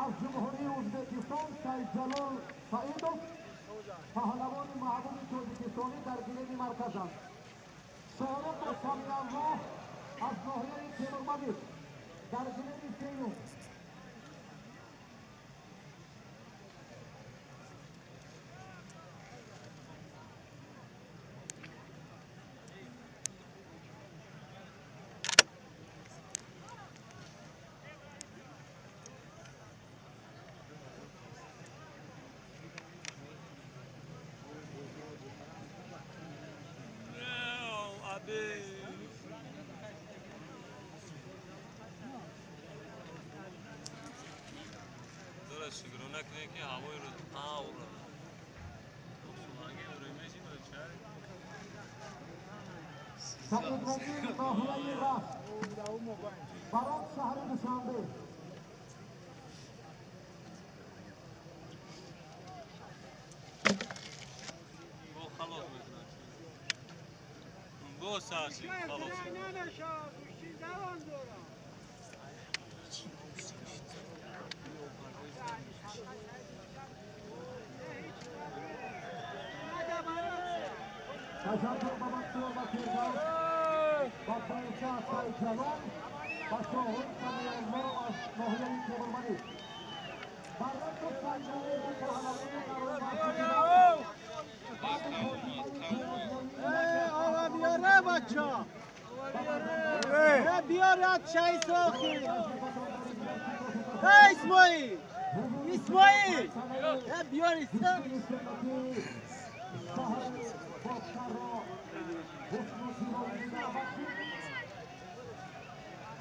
Аз Ҷумҳурии Ӯзбекистон Саидҷалол Саидов, паҳлавони маҳбуби тоҷикистонӣ, дар гилеми марказанд. Чорум бо Самиаллоҳ аз ноҳияи Темурмалик дар гилеми сеюм. شکر نکنه که هوای رو آورد. سعید رقیب، ناحیه رشت، برات شهر دوشنبه. با خلاص میکنن. با سرشی خلاص. تشکر به مقصود و فردوس با پایچه از سعید جلال و چهارم سمیع‌الله از ناحیه تیمورملک. برات و سعید جلال پهلوان آقا بیاره بچه بیاره چای ساخی. اسماعیل، اسماعیل، بیار.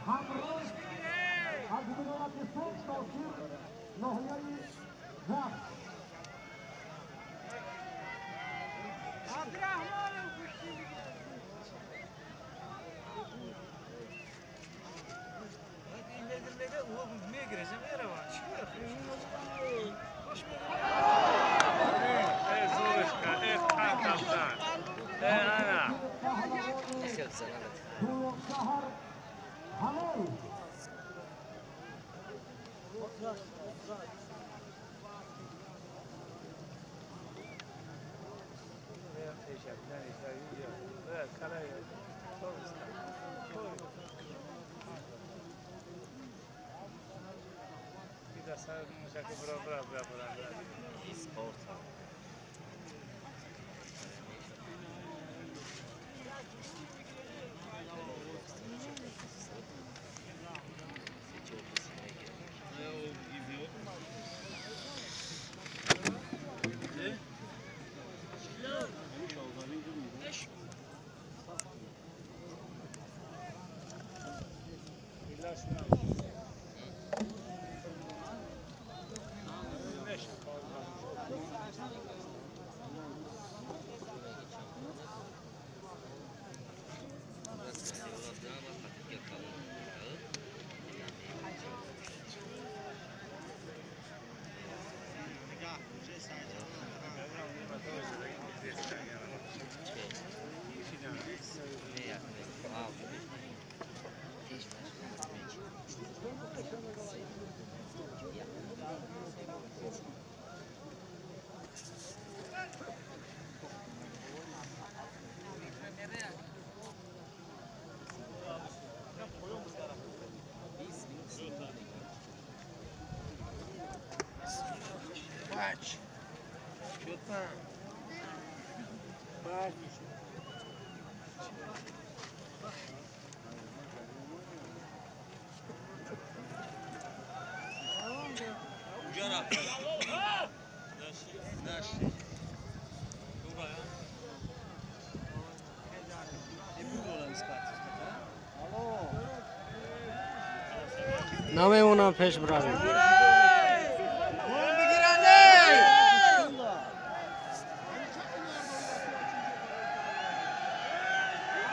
همروز از ولایت سوخت، ناصر، ناحیه رشت. عبدالرحمن. ای زورش کرد، ای قطع زد. ای انا. دوم شهر هلال. اونجا رفت. نشی نشی. Buraya. Намемонам пеш биравем.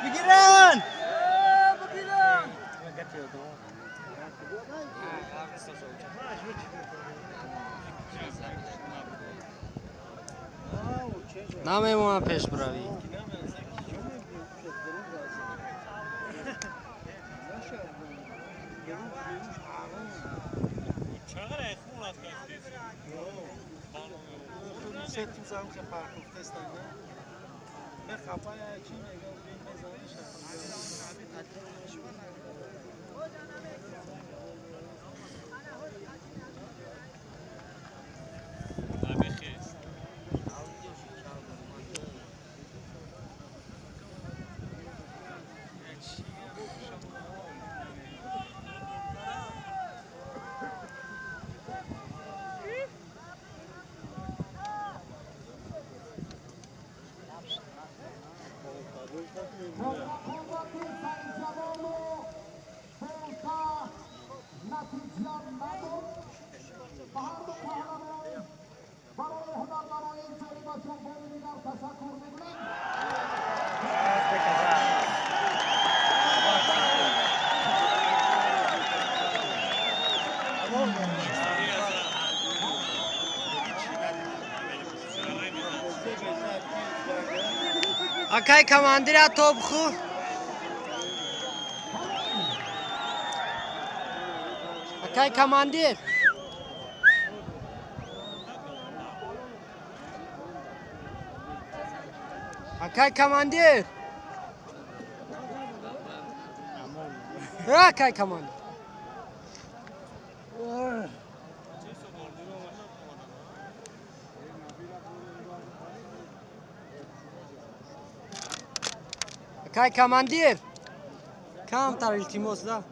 بگیرن. Намемонам пеш биравӣ. چقدر خون. Акай командира топ ху. Акай командир. Акай командир. Акай командир. Акай командир. Камтар илтимос да.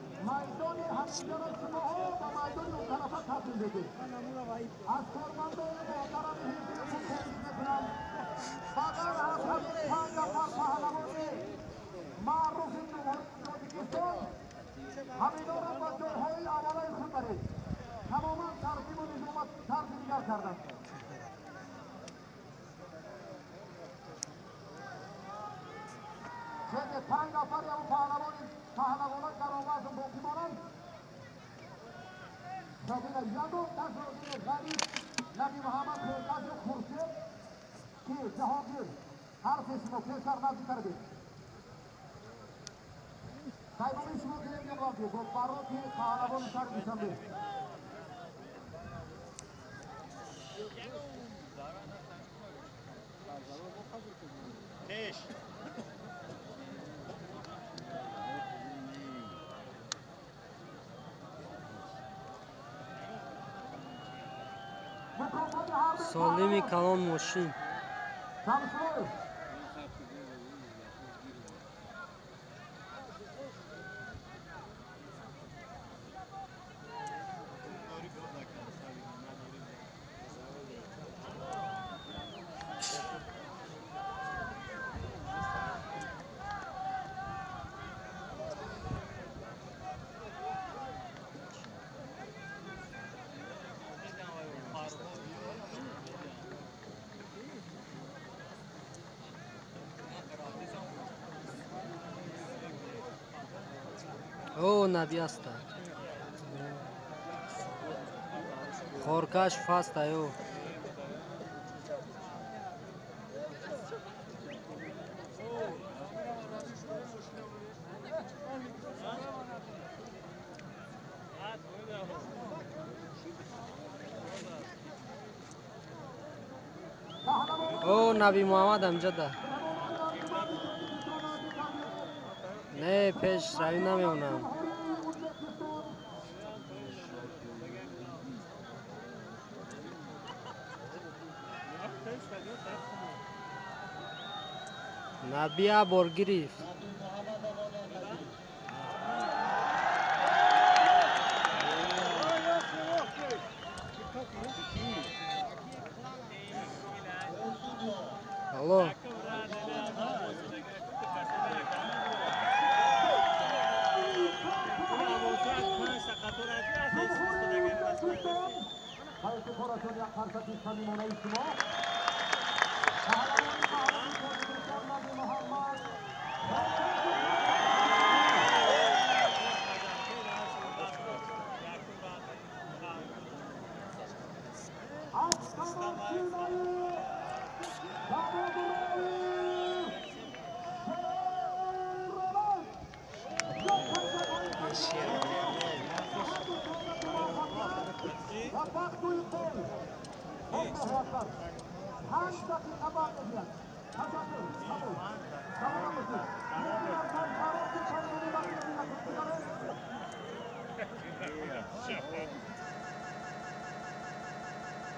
Солими калон мошин. О, Наби аста. Хоркаш фаста ё. О, Наби Муҳаммад амҷада. Не, пеш равӣ намемонам. Набия бор гирифт. Алло. Вақт 5 дақиқа баъд мегирад. Ташаккур, қабул. Саломат бошед.